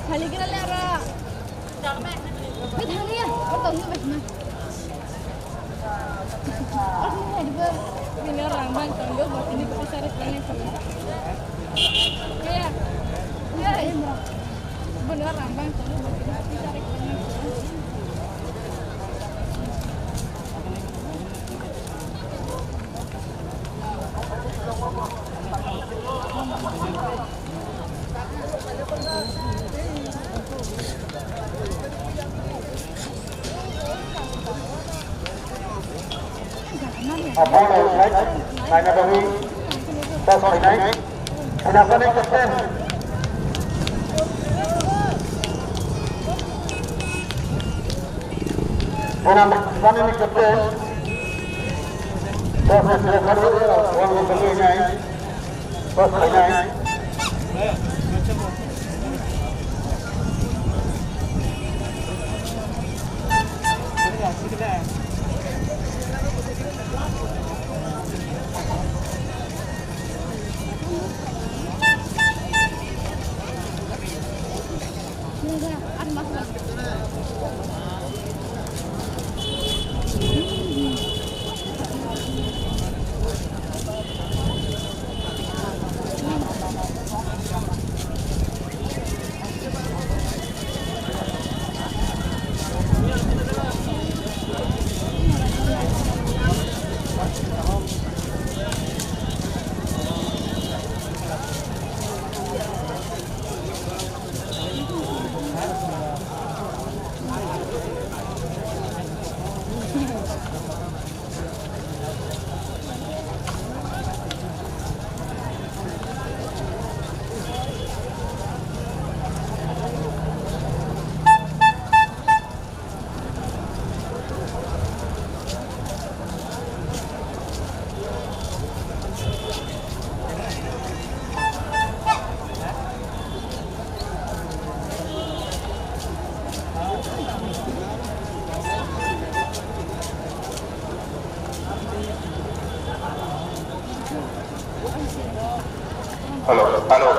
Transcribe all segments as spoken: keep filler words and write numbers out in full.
Thali kira le ara. Be thali ya, o tong ni be na. Bini rang bang tongo, bo tini ko sare kene ko. Ya. Ya. Bini rang bang tongo, bo tini ko sare kene ko. Aboni side naina bagwi tos khainai. Sinasani captain. Sinasani captain. Tos khainai. Tos khainai. Hello, hello.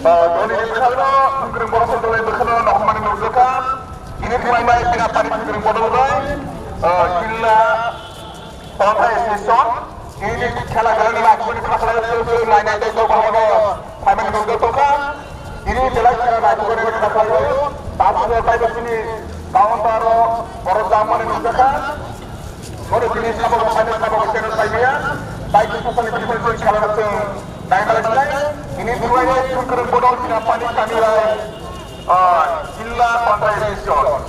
Ah, doni ni bwkhakno wngkring borok dol ni bwkhakno nokhormani nukjakha. Ini thwngmani bini apani wngkring bodol bai, ah, jilla Tonthai Association, ini khela belai ni laiboni khakhlai o tei nainai tei tongmani no phaimani nukjak tongkha. Ini belai khela laiboni khakhlai o, tabu no taibo chini counter o borok jamani nukjakha. Bono chini sabo bo phaimani sabo bo channel paimaya, bai kisa sani bini bini khela no chwng nainai lai. Ini duai lai chwng kwrwng bodol chini apani kami lai. Ah, Jilla Contract Association.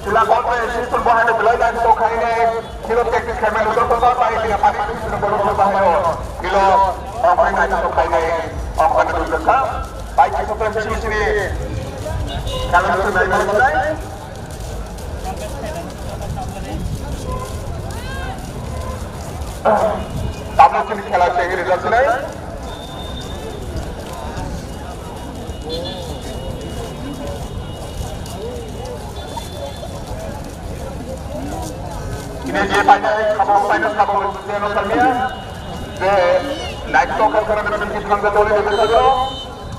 Jilla Contract Association bo haino belai nai to khaine, kilo practice khaimani nukjak tongo, bai bini apani sini bono bono bahai o. Kilo, o khaine nai to khaine, o khaine nukjak kha. Bai kisa practice sini, kala sini nai nai nai. Tabuk chini khela chengri rijak sinai. Ini je painai, sabo painai, sabo je no samia. Je naik to kar kar kar kar kar kar kar.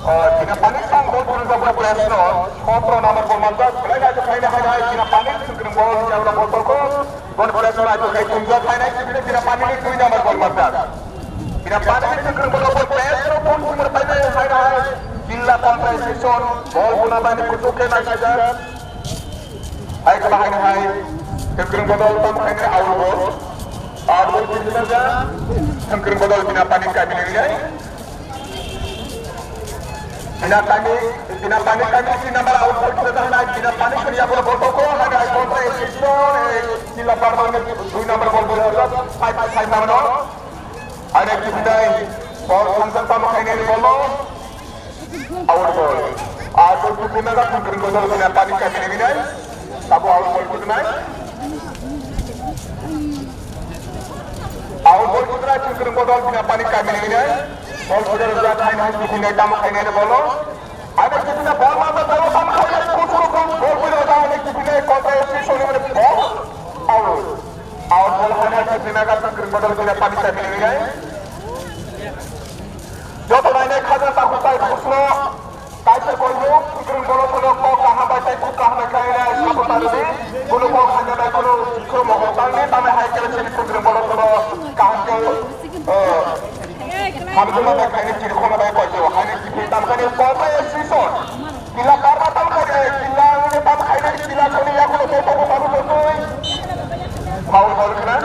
Oh, jina panik sang bol puri jabra players no, sotro number bol manjak, belai nai to khaina hai hai, jina panik sungkring bol jabra bol tolko, bol players no nai to khai tunjak hai nai, jina panik ni dui number bol manjak. Jina panik sungkring bol bol players no bol sumber pai nai hai hai, Jilla Contract Association, bol buna bai ni kutuk khe nai sajak. Hai kaba hai hai, sungkring bodol tam hai ne out ball. Out ball kiri na ja, sungkring bodol bina panik kami ni jai. Bina panik, bina panik kami si number out ball kiri na hai, bina panik kami ya bol bol ko hai hai, bol ko assist ko, eh, sila par bol ni dui number bol bol, five, five number no. Hai ne kiri dai, bol sangsan tam hai ne bol no. Out ball. Out ball kutung na kutung kutung kutung na pani kami ni nai. Tabu out ball kutung nai. Out ball kutung na kutung kutung kutung na pani kami ni nai. Ball kutung na thai nai kutung nai tamu khai nai bolo. Ada kutung na ball ma tamu khai nai kutung kutung ball kutung na thai nai kutung nai kota si soli mana ball. Out. Out ball hai nai kutung na kutung kutung kutung na pani kami ni nai. Joto nainai khaja takhuk tai khusno, tai Boyung, Tigring Bolok Bono kok kaham bai tei kok kaham bai khainai, sabo tarwi, bono kok hamya bai bono sikho mohor tangni, tamo hai khe chini Tigring Bolok Bono kaham khe, eh, hamjwkma bai khainai, chini khona bai koijo, haini chini tam khainai, kok bai sison. Kila karma tam khainai, kila wngwi tam khainai, kila soni yakulo tei tobo tobo tongwi. Foul bol khna.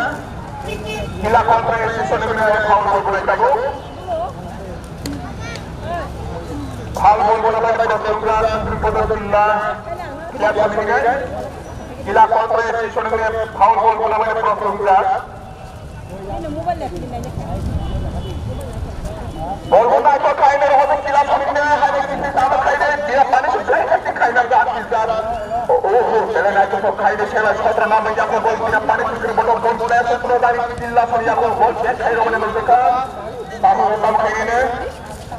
Kila kontra sison wngwi foul bol khna tabuk. Foul bol bola bai Proto Ungkar, Proto Ungkar, kila kami ni gai. Kila kontra sison ni foul bol bola bai Proto Ungkar. Bol bo nai to khai ne roho kila soni ne hai ne kisi tama khai ne dia pani su khai khai khai na ga pizza. O o ho, sela nai to khai ne sela sotra na mai ya ko bol dia pani su kiri bol bol bol ya so pro dari kila soni ya ko bol check khai roho ne mai ka. Tamo, tamo khainai.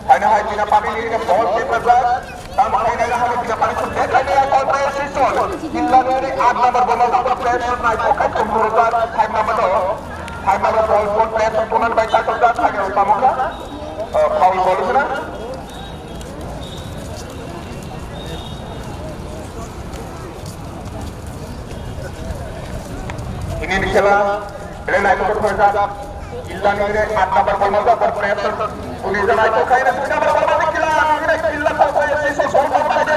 Haino hai tina pani ni bol check rajak. Tamo khainai hai tina pani check khainai, kontra sison. Killa ni aat number bol rajak, player nai ko khai tum rajak, five number no. Five number bol, bol player tunan bai tak rajak, hai tamo kha. Eh, foul bol sina. Ini ni khela, ini naitugwi khlaijak. Killa ni ini aat number bol manjak, bol player. Uni je naitug khai, ini dui number bol manjak, killa ni ini killa thang khai, ini sison bol khai de.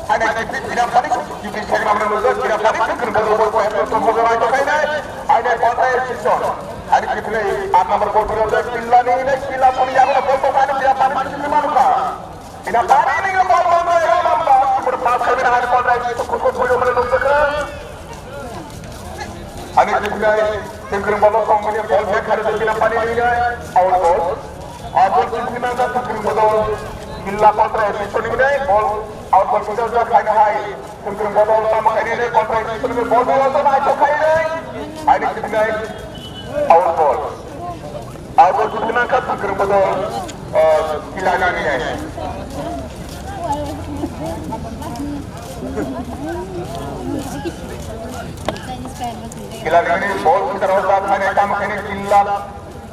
Hai nai kiti kira pani, kiti khai number manjak, kira pani, kiti bol bol player, sison bol naitug khai nai. Hai nai bol khai sison. Hai kiti nai aat number bol manjak, killa ni ini killa pani, yago bol bol khai, kira pani, kiti manu kha. Bina pani ni bol bol bol bol bol. Sumur pas kami na hari kol rai itu kuku kuyu mana nung sekarang. Ani kita tinggal bol bol kong ini bol bek hari itu bina pani ni ya. Out bol. Out bol kita na kita tinggal bol. Killa kontra position ini bol. Out bol kita sudah khai na hai. Tinggal bol bol sama khai ini kontra position ini bol bol sama itu khai ini. Ani kita tinggal out bol. Abo dukuna kha Tigring Bodol, eh, Killa ni nai. Killa ni nai bol kita rasa khai nai kam khai nai Killa.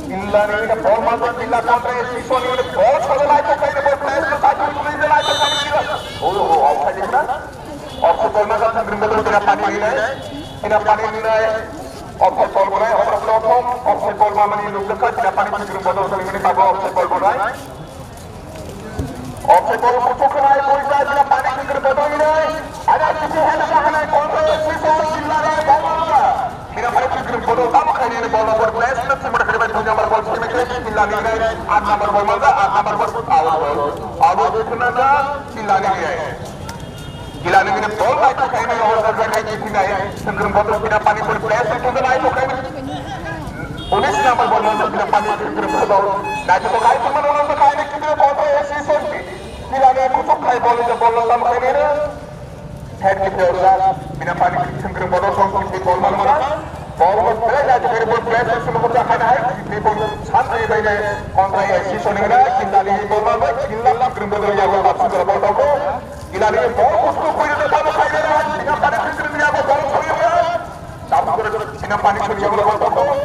Killa ni nai bol ma to Killa kontra sison ni bol sodo lai to khai nai bol play to khai nai lai to khai nai Killa. Oh, oh, offside na? Offside bol ma kha Tigring Bodol kena pani ni nai. Kena pani ni nai. Offside bol bolai, offside bol, offside bol mamani nukjakha, Killa pani Tigring Bodol solimani bago offside bol bolai. Offside bol kuchuk khnai, boijak, Killa pani Tigring Bodol ni nai. Ada kisi hada kahana, kontra sison, Killa nai, bol bolai. Killa pani Tigring Bodol tamo khaini bol number place na, sumber khaini dui number bol sini khaini, Killa ni nai, aat number bol manja, aat number bol, out bol. Out bol kena na, Killa ni nai. Killa ni bini bol bai to khaini, oh, oh, oh, oh, oh, oh, Tigring Bodol bini pani bol play se tunda bai to khaini. Unis number bol bol bini pani Tigring Bodol. Nai to khai to mano to khaini Tigring Bodol esi sonti. Killa ni kuchuk khai bol je bol tam khaini re. Head kick de ujak bini pani Tigring Bodol song kick bol man mana. Bol bol play nai to khai bol play se sunu kota khaini hai. Kick bol san ai bai nai kontra esi soni na Killa ni bol man bai Killa Tigring Bodol ya bol bol sunu bol bol. Ilani bol kustu kuiru de tamo khaide na, ina pani kuiru de yago bol kuiru de. Tamo kore ina pani kuiru yago bol kuiru.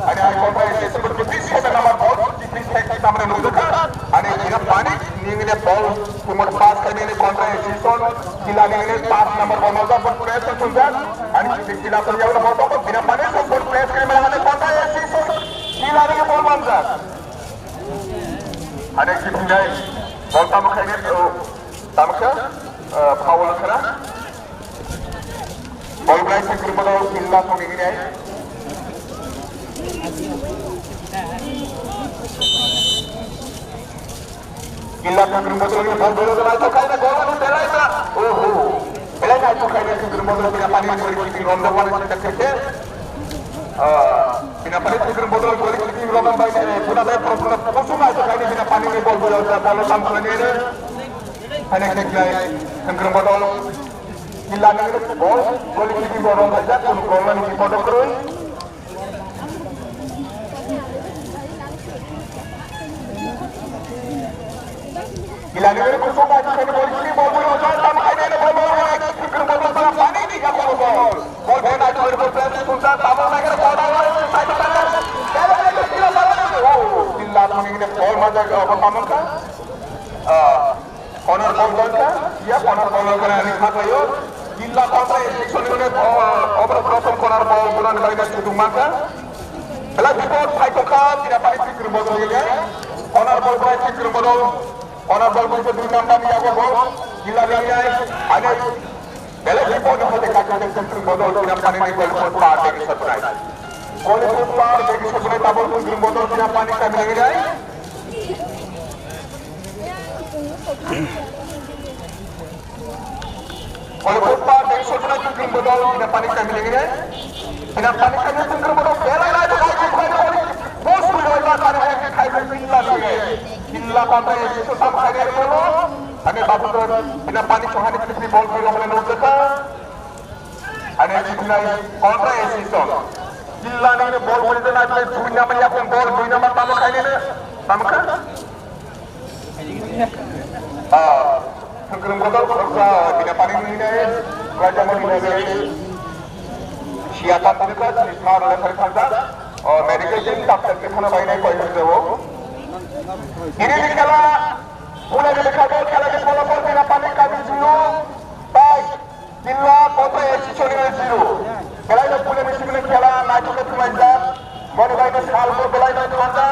Ani ai kontra isi sebut ke bis ke nama bol, bis ke nama nunggu ka. Ani ina pani ni ina bol kumur pas kami ni kontra isi son. Ilani ina pas number bol maza bol kuiru de tunja. Ani ina pani son bol kuiru de ina pani son bol kuiru de ina kontra isi son. Ilani bol maza. Ani kitingai bol tamo khaide. Tamkha, eh, foul khna. Bol bai Tigring Bodol Killa thongni hinai. Killa Tigring Bodol ni bol bol bai to khaina gol anu belai na. Oho. Belai na to khaina Tigring Bodol ni pani bol ni rom da pani ta khe. Ah, bina pani Tigring Bodol bol ni rom bai ne. Puna bai pro pro. Kusuma to khaina bina pani ni bol bol da bol sam khna ni. Haino khe khlai Tigring Bodol Killa ni bol goli kiti borok jak kun gol ni bipod kwrwi. Killa ni bol kusuk bai khe bol kiti bol bol jai tam khai ne bol bol hai Tigring Bodol bol pani ni jak bol bol. Bol bol nai bol bol play sunsa tamo nai khe bol bol sai to kan. Killa ni bol ma jak bol tamo ka. Ah. Corner ball dongkha, iya corner ball dongkha, ani khaklaio. Jilla kontra association ni, o, obor prothom corner ball, buran bai na chutung mangkha. Bela bipod phaitokha, Binapani Sikrim Bodol ni. Corner ball bai Sikrim Bodol. Corner ball bai dui number ni yago ball. Jilla ni, ani bela bipod ni hote kaki Sikrim Bodol, Binapani ni goal post par degi sotnai. Goal post par degi sotnai, tabok Sikrim Bodol, Binapani kami ni. Wala putpa dei sotna Sikrim Bodol, Binapani kami lagi deh. Binapani kami Sikrim Bodol, belai lai, belai lai, belai lai. Bos belai lai, belai lai, khai belai lai. Illa kontra association tam khai deh dulu. Ani babu tu Binapani Chauhan ni Sikrim Bodol, belai lai, belai lai. Ani Sikrim kontra association. Illa ni bol belai lai, belai dui number ya pun bol, dui number tamo khai ni, tamo khai. Ah, Sikrim Bodol khoroksa Binapani ni hinwi, Raja Mani ni hinwi, siya tam tini ka, sini thar le thar thar da, oh, medical team doctor ke thana bai nai koi hor jabo. Ini ni khela, pura ni khela, khela ni phola phola Binapani kami zero, tai Jilla kontra association ni zero. Belai no pule ni sikle khela naithok khe thumlaijak. Boni bai no sal bo belai no thangkha.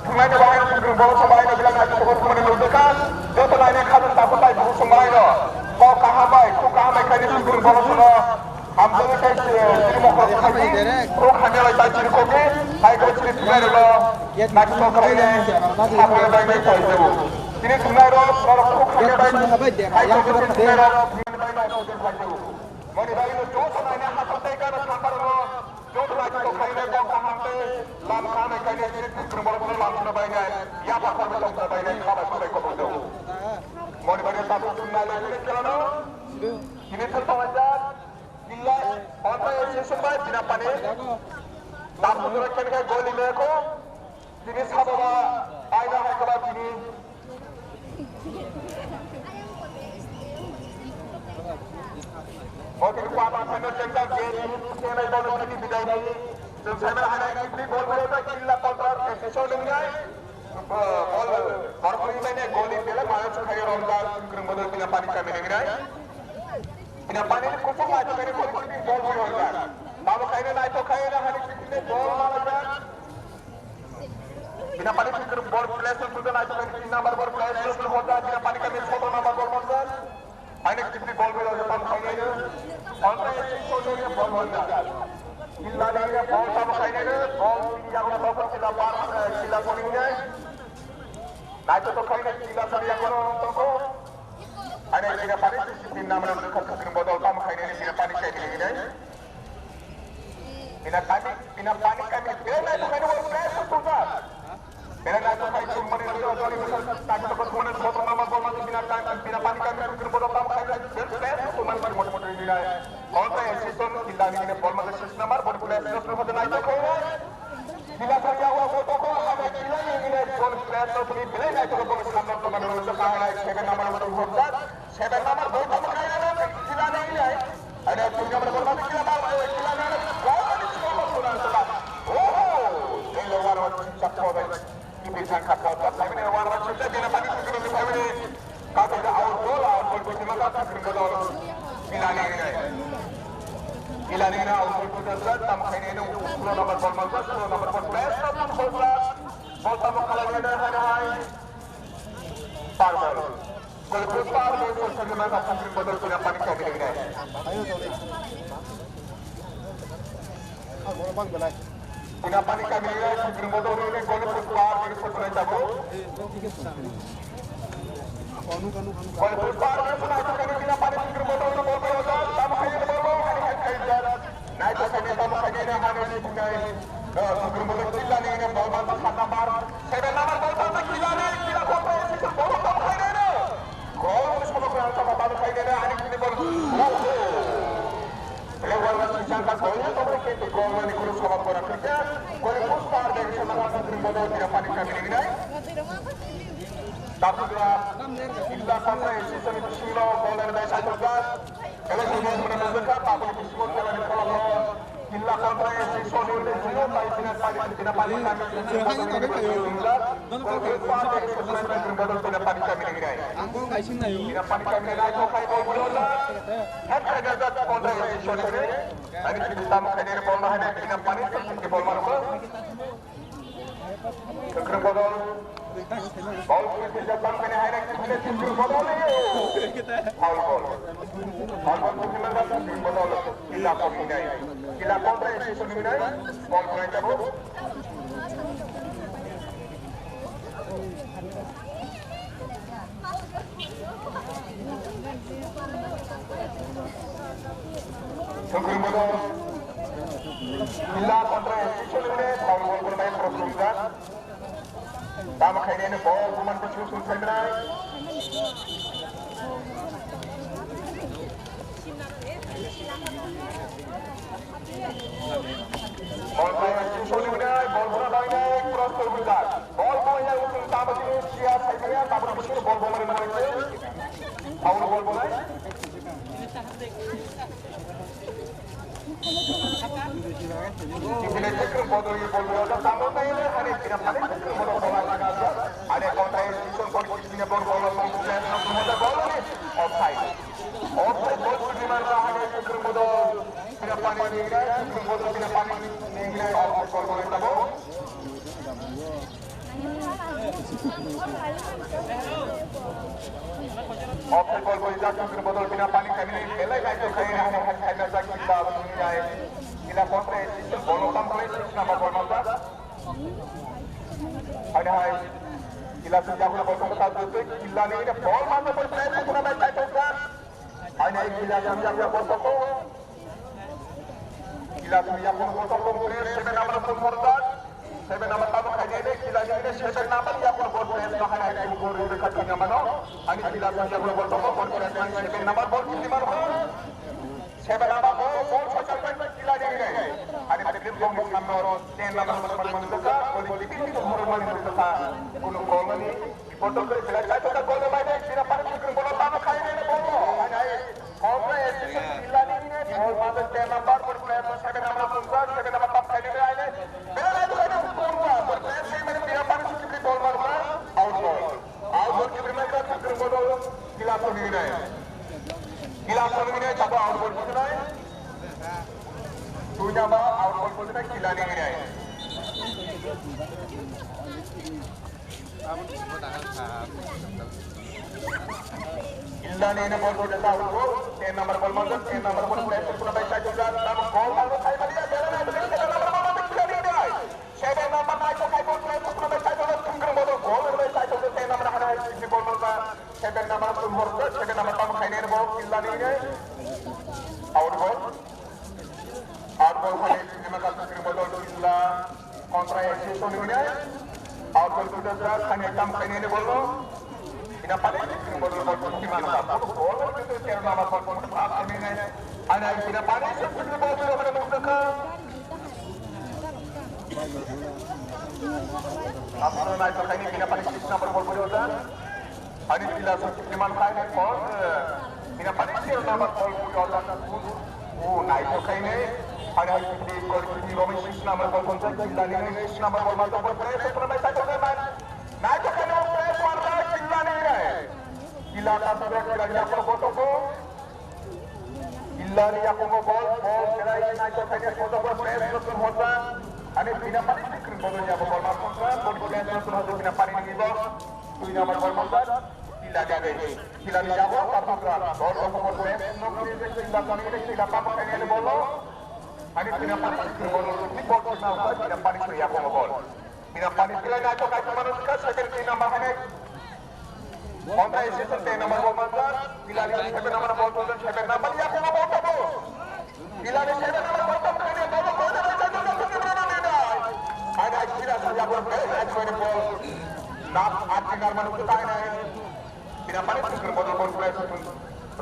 Thumlai ni bahai no sikle bol sa bahai no belai naithok khe thumani nukjakha. Joto nai nai khajak takhuk bai bukhuk song belai no. Kok kaham bai, khuk kaham bai khaini sikle bol sa no. Hamjagwi khai siri mokol khai. Khuk hamya bai tai chiri koki. Hai ko chiri thumlai no. Naithok khe bai ne. Hamya bai ne khai jago. Chiri thumlai ro, ro khuk hamya bai. Hai ko chiri thumlai ro. Mani bai no joto nai na hathok tei gana sambar no joto nai to khai nai kok kaham tei lam kha nai khai nai jiri putri moro moro lam no bai nai ya pa pa tong bai nai kha bai kha bai kok do. Mani bai no tabu tun nai lai kela no. Ini thil tong ajak. Illa kontra association bai Binapani. Tabu jora kene kai goli me ko. Tini sababa aina hai kaba tini. Motini kuat akhano jengkha je tini tini bono tini bidai ni. Jeng saimana hanai ni tini bol bol ta killa kontra association ni ngai. Bol bol koi mane goli bela mara chukhayo romda. Sikrim Bodol Binapani kami ni ngai. Binapani ni kuchuk lai to kani bol bol ta. Tamo khaina nai to khaina hani tini bol mara. Binapani Sikrim ball place no sudah naik, tin number ball place no sudah hoda, Binapani kami sotro number ball manjak. Aini kiti ball ball aja tam khainai. Kontra esi sotro ni ball manjak. Illa ni ball tam khainai, ball ya ko to sila par, sila soni ni. Naito to khainai sila soni ya ko to. Aini Binapani Sikrim number no khat Sikrim Bodol tam khainai, Binapani khainai. Binapani, Binapani kami belai nai to khainai work place sudah. Belai nai to khai chum mani to joli to tak to ko mani to mama ko mani Binapani, Binapani kami kami bodo kam khai belai best to mani mani mani mani nai. Kontra association killa ni ne bol mani six number bol place to ko nai to khainai. Killa to ya wo ko to ko ha killa ni ne bol place to ni belai nai to ko samna to mani to khainai seven number to ko. Seven number ball tamo khaina na kila na ilai. Ada two number ball tamo kila na kila na ball ni siko ko kuna sala. Oho, ele wan wan chip chap ko bai. Kipi sang kap ko tamo khaina wan wan chip chap dina pani kukuna ni khaina. Kato da out ball, out ball ko tima ka kukuna ko dol. Kila na ilai. Kila na ilai out ball ko dol tamo khaina no solo number ball man solo number ball best of all ball. Ball tamo khala na na hai. Par ball. Gol pus par gol pus sangkhe mangkha sangkhe bodol Binapani kami ni nai. Binapani kami ni nai sangkhe bodol ni gol pus par gol pus nai tabu. Gol pus par gol pus nai tabu Binapani sangkhe bodol ni gol pus par tabu khaye bodol ani hai khai jat. Nai to khaye tabu khaye na hanu ni tunai. Sangkhe bodol killa ni nai bol man ta khat number. Seven number ball panta kila ni, kila kontra association ball panta khaina ni. Goal ni sabab khaina ni, ani kini ball. Oho. Ele wala si jangka goal ni sabab khaina ni, goal ni kuru sabab khaina ni. Goal ni post par de sabab khaina ni, ball ni Binapani kami ni nai. Tapi dia, illa kontra association ni silo, goal ni dai satu gas. Ele sini mana nuzaka, tapi di semua kala ni kala. Illa kontra S C Sony le zero bai Pinapani, Pinapani kami ni bodol Pinapani kami ni rai. Ang kong kaising nayo. Pinapani kami ni rai to khai bol bulo na. Hat khai da kontra S C Sony le. Ani Pinapani kami ni bol na hai Pinapani kami ni bol mano. Kwkrwng bodol. Bol kwrwi khe jabang kani hai rek khe kwkrwng bodol le. Foul ball. Foul ball kwkrwng jabang kwkrwng bodol. Kila kok hinai. Kila kok bai si suni hinai. Bol kwrwi jabo. Kwkrwng bodol. Kila kontra S C Sony le foul ball kwrwi bai kwkrwng jabang. Tamo khainai no bol buman bisingo sung khainai. Bol khainai sung sung khainai, bol buna khainai, cross bol bujak. Bol khainai usung tamo khainai, sia khainai, tamo bisingo bol buman khainai. Foul bol bunai. Kibine kwkrwng bodol ni bol rok tamo nai le hani kira phani kwkrwng bodol bola laga sa. Ani kontra institution bol kibine bol bola bol kibine bol ni offside. Offside bol kibine ma hani kwkrwng bodol kira phani ni kwkrwng bodol kira phani ni offside bol bola tamo. Offside bol bol jak, kwkrwng bodol Pinapani kami ni belai naithok khe hai hai hai jak kila bini jai. Kila kontra bol tam kore six number bol mata. Hai hai. Kila sejak bol mata tu kila ni bol mata bol play tu kuna bai tai tu kan. Hai hai kila sejak bol mata. Kila twi yakung kotor long player seven number full forward. Seven number tamo khainai de kila ni de seven number yakung ball player no hai hai ball ri kha twi number no. Ani kila twi yakung ball tamo ball player man seven number ball kiti man ho. Seven number ball ball chachal man kila ni de. Ani ani ball ni samno ten number man man man ka ball kiti ni ball man ka. Kuno goal ni ball to kila chachal ka goal mai de kila pan kukun ball tamo khainai de ball. Ani Kontra S C Sony kila ni ne ball mother ten number, ball player seven number, punta, seven number, top side ni aile. Bela lai tu kena punta, ball player seven ni ball mother, out ball. Out ball kibri mai ka kibri bodol, kila Sony ni ne. Kila Sony ni ne, tabo out ball kibri mai. Dunya ba out ball kibri mai, kila ni ne. Illani ini bol bol desa hukum, ten number bol masuk, ten number bol mulai sepuluh sampai satu jam, namun gol baru saya melihat jalan yang benar, seven number bol masuk, seven number naik ke kaibon mulai sepuluh sampai satu jam, tunggu bol gol mulai satu jam, ten number hana ini bol masuk, seven number pun hormat, seven number tamu kainai bol, Illani ini out bol, out bol hana ini maka tunggu bol Illa. Kontra S C Sony ni. Out ball kuda sa, khani tam khani ni bolo. Ina pare ni bolo bol ki mano ba. Bol ki to ter na ba bol ki pa khani ni. Ana ina pare se ki bol ki mana mukha. Apno na to khani ina pare six number bol bol da. Ani pila so kiman khai ni kon, eh, ina pani sir number bol ku yol dan ku, ku nai to khai ni. Ani hai kiti kor kiti romi six number bol kon sa kila ni six number bol ma to bol pre se pro mai sa to man. Nai to khai ni pre ko ar kila ni re. Kila ta to kila ni ko to ko. Illani yakungo bol, bol kerai nai to khaini koto bol press no tun hota. Ani Pinapani sikri bol ya bol ma kontra, bol press no tun hota Pinapani ni bol. Tui na bol ma kontra. Illa jage. Illani yago kaputra. Bol ko bol press no kri de illa kami de illa pa pa khaini bol. Ani Pinapani sikri bol ni bol na hota Pinapani to yakungo bol. Pinapani kila nai to kai manu ka second number hane. Kontra S C Sony ten number bol manjak, Bilal ni seven number bol tulen, seven number ya ko bol to bol. Bilal ni seven number bol to bol to bol to bol to bol to bol to bol. Hai dai kira sa ya bol, hai dai kira bol. Nap at number manu kita hai dai. Pinapani sikri bol bol play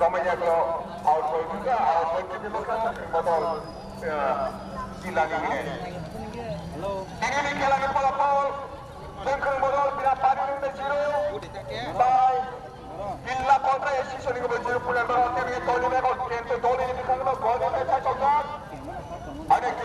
Romanya ko out ball juga, out ball kita bol sikri bol. Bilal ni. Ini ni kila ni bola bol. Tengkeng bodol Pinapani ni zero. Bai. Illa kontra S C Sony ko zero point number one ni toli me ko kento toli ni kang no gol ni sai chok. Ane ki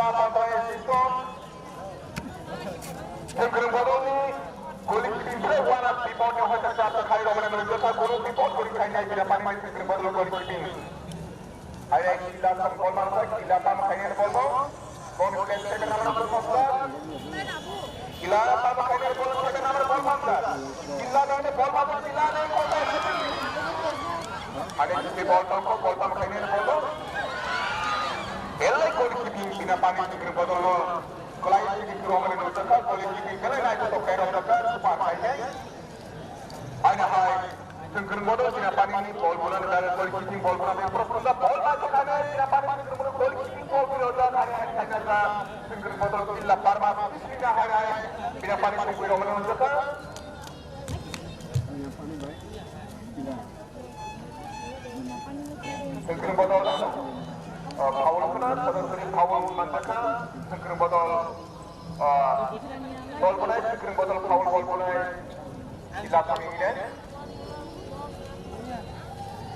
Killa Panta assistant. Sengkring bodolni goalkeeping play wana bipodni hoita chapta khai romani nujaka guru bipod guri khai nai bina pani sengkring bodol goalkeeping. Hai Killa tang bol mansa, Killa tang khai nai bol bo. Bon play second number bol mansa. Killa tang khai nai bol second number bol mansa. Killa nai bol mansa, Killa nai bol mansa. Ane bol tang bol tang khai nai bol bo. Belai goalkeeping bina pani sengkring bodol no. Kwlai sini romani nujaka, kwlai sini belai naithotok khe romjaka, super khainai. Haino hai, sengkring bodol bina pani ni bol bulani dara goal kicking bol bulani prof kunda bol naithotok khainai, bina pani ni sengkring bodol goal kicking bol bina ojak, hai hai khainai ja, sengkring bodol Killa Parma, bismillah hai hai, bina pani sengkring romani nujaka. Sengkring bodol, ah, foul khna, sengkring foul manjakha, sengkring bodol, ah, bol bunai, sengkring bodol foul bol bunai, Killa Panta ni ne.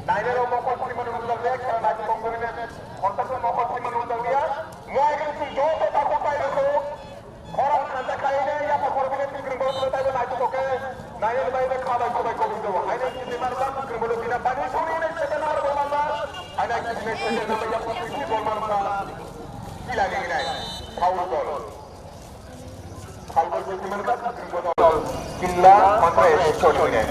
Naina rok mokol sima nung dal ya, khela naji kong dal ya, kontak mokol sima nung dal ya, muai kan sung joto takuk pai rokho. Khorang khanja khaine yapha khorbini sengkring bodol taibo naithotok khe naina bai bai khabai khubai koboi jago. Haino kisi manba sengkring bodol bina pani songni nai sete nang rwmanda. Haino kisi nai sete nang yapha kisi bol manba. Killa ni nai. Foul bol. Foul bol kisi manba sengkring bodol. Killa manba es chori nai.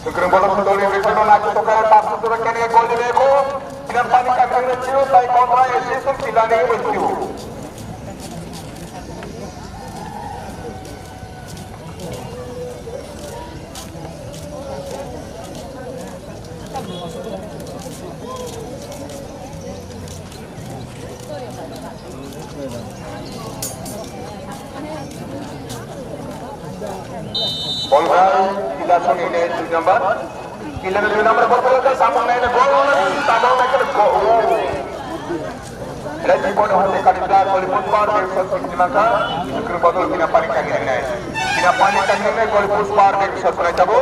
Sengkring bodol sundoli return on aku tokar pas sura kene gol di beko. Bina pani kami ngechiu tai kontra esi sung Killa ni ngechiu. Bol khai, Killa song ini dui number. Killa ni dui number bol khai, samung nai na gol, samung nai kena gol. Red ribbon hote kanibra, goli putbar, bek sot sini maka, sengkring bodol bina pani kami nai. Bina pani kami nai, goli putbar, bek sot nai tabo.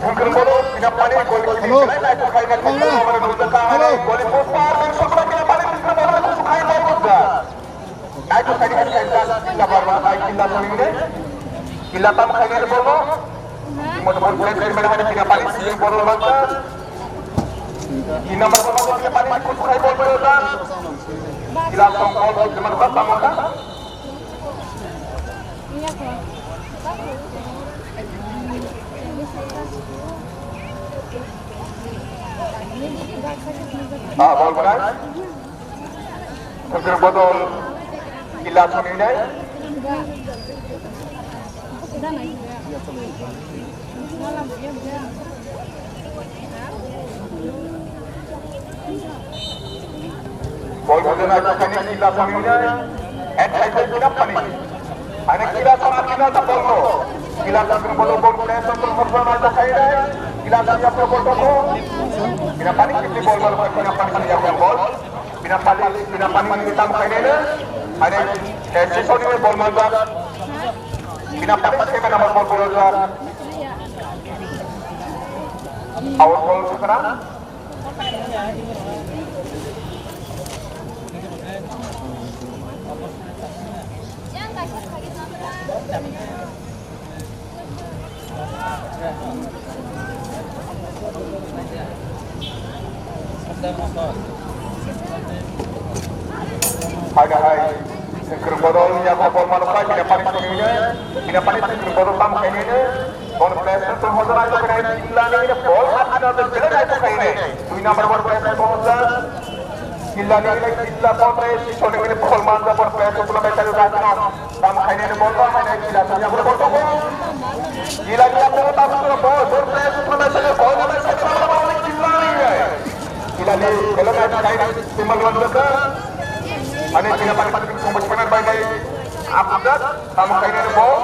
Sengkring bodol bina pani gol kini nai nai ko khai na ko mana nujaka hai gol post par min sokra bina pani sengkring bodol ko khai nai ko ga. Nai ko khai nai khai ga Killa Parma hai Killa Panta ni ne. Killa Panta khai nai bol bo. Mo to bol play khai nai bina pani sengkring bodol bangka. Di number ko bina pani ko khai bol bol da. Killa Panta bol bol mana ba Panta. Ah, bol gnai. Sengkir bodol Kila Songni nai. Bol bodol nai, Kila Songni nai. At side by Pinapani. Ane Kila Song akina ta bol ko. Kila Song bol bol ko, Song bol bol nai ta khai nai. Kila Song ya bol bol ko. Pinapani kiti bol bol ko, Pinapani ya bol bol. Pinapani, Pinapani ni tam khai nai. Ane, eh, Sisoni bol bol ba. Pinapani seven number bol bol ba. Out bol sekarang. Hai, hai. Sengkir bodol ya bol mano kai, Pinapani songni ne. Pinapani sengkir bodol tam khai ne. Bon player tu hoja nai to kene, Kila ni ne bol hat na de bele nai to khai ne. Dui number bon player tu hoja. Kila ni ne, Kila kontra Sisoni ne bol manja bon player tu kula bai ta na. Tam khai ne bol ba, hai ne Kila ni ya bol to ko. Kila ni ya bol ta ko bol, bon player tu kula bai ta ko, na bai ta ko, Kila ni ne. Kila ni bele nai khai ne, timbal manja ka. Ane Pinapani sengkir bodol bai nai. Apa dah? Tam khai ne bol.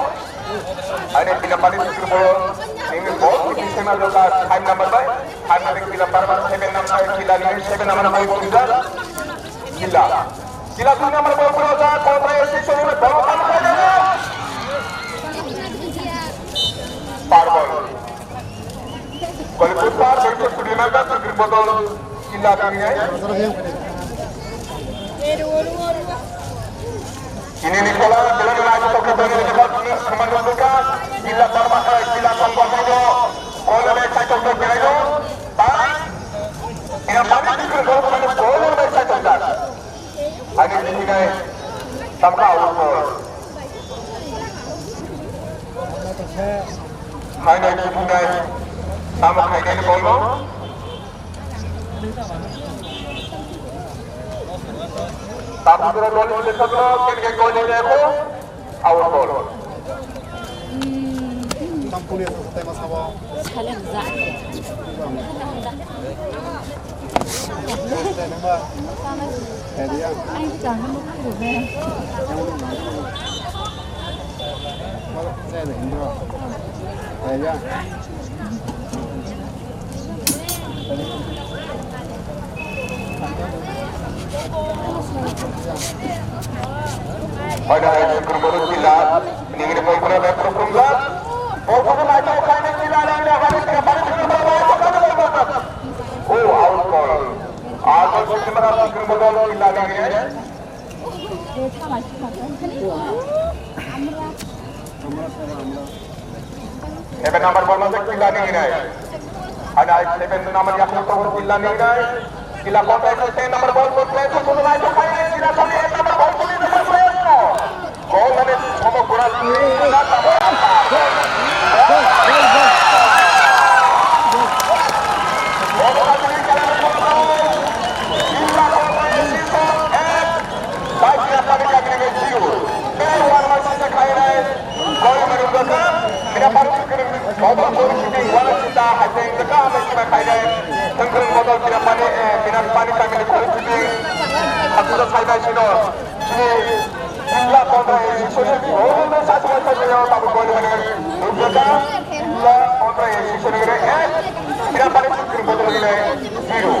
Ane Pinapani sengkir bol, ini bol, ini sena doka, five number by, five number Kila Parma, seven number Kila ni, seven number by Kila. Kila. Kila two number by Kila, kontra Sisoni bol, bol, bol, bol. Par bol. Gol putpar, gol putpar, di mana sengkir bodol. Kila tangwi. Ini ni bola, bola ni lagi tokyo tokyo ni bola ni semen membuka. Kila Parma, eh, Kila Song Parma jo. Bola ni side tokyo tokyo jo. Bang. Ini balik ke gol, bola ni side tokyo. Ani ini guys. Tamka out ball. Hai nai, hai nai. Tamo khai nai ball no. Tabuk dura gol ni lekha dura, ken ke gol ni lekha, out ball. Salem za. Pada hari Jumat baru Kila, ini ini pun pernah berperang. Oh, pernah naik kau kain Kila, ada ada hari tiga hari tiga hari. Oh, out ball. Out ball, Kila, Kila, Kila. Seven number ball masa Kila ni nai. Ada seven number yang untuk Kila ni nai. Kila kontra itu ten number ball, ball play itu sudah naik ke kain Kila, tapi eight number ball, ball itu ball play itu. Gol dari Somo Kural. Chini Bidla Kontra A C Sosiyal Development Society o tabuk boni mane nukjaka. Bidla Kontra A C Sosiyal Development Society, Bidla Pani Sosiyal Development Society, zero.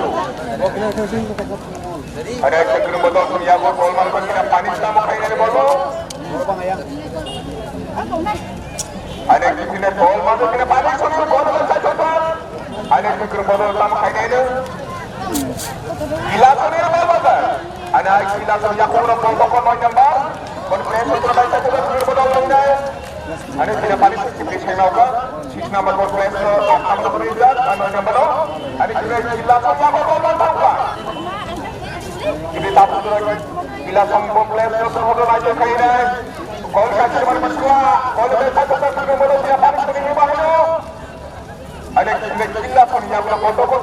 Ada Chakri Bodol Surya ko gol mar ko Bidla Pani tamo khaina ni bol. Ada kini gol mar ko Bidla Pani Sosiyal gol mar sa chota. Ada Chakri Bodol tamo khaina ni. Bidla Pani bol mar. Ada Bidla Pani ya ko bol ko noi number. Kon press ko bai sa chota Chakri Bodol nai. Ani Bidla Pani six six nine nauka, six number ball player, six number ball player, ano number no. Ani Bidla Song ya ball ball nauka. Bidla Song, Bidla Song ball player, so hodo lai to khai nai. Gol ka chirman biswa, gol be sa to sa ball Bidla Pani sini ni bahano. Ani Bidla Song ya ball ball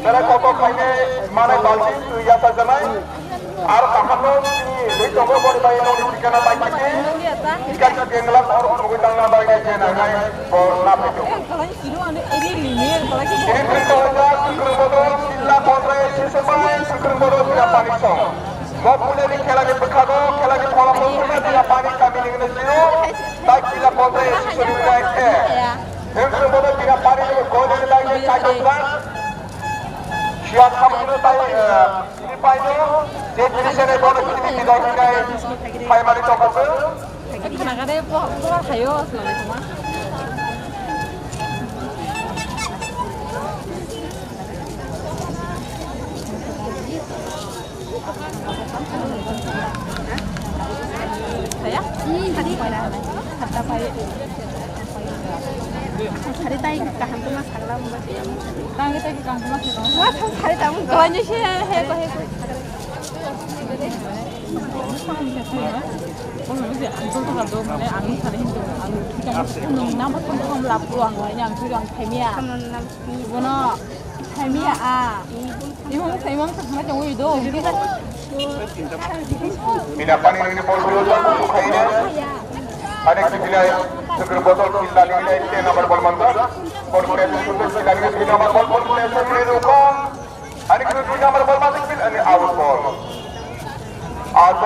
Berai kok kok khainai manai balti twi yachajanai. Aro kaham no chini rwi tongo boni bai nokni thikana bai kiti. Thika si bengla or thogwi tangna bai nai je nangnai bo na phaito. Chini thwngwi tongo jak Sukrwng Bodol Jilla Pondro S C bai Sukrwng Bodol Jilla Panik Song. Bo puilani khelani bwkhago khelani pholao wngkha Jilla Panik kamini hwnwi sio. Bai Jilla Pondro S C sori wngnai khe. Sukrwng Bodol Jilla Panik ni goinani bai khe kaitor jak. Siya khamni bai, eh, Chini paino, je chini sene bono chini bidai hinai, paimani tongkha se. Nagade po, po hayo, selalu cuma. Saya? Tadi pada, kata pai. Hari tai kaham tu mas kagla mula. Tang kita kaham tu mas. Wah, hari tamu. Kalau ni sih, he, he, he. Mina pani ini bol bol bol bol kaina. Ada kita Sukrwng Bodol Jilla ni ten number bol manjak. Bol bol itu Jilla ni ten number bol bol bol itu Sukrwng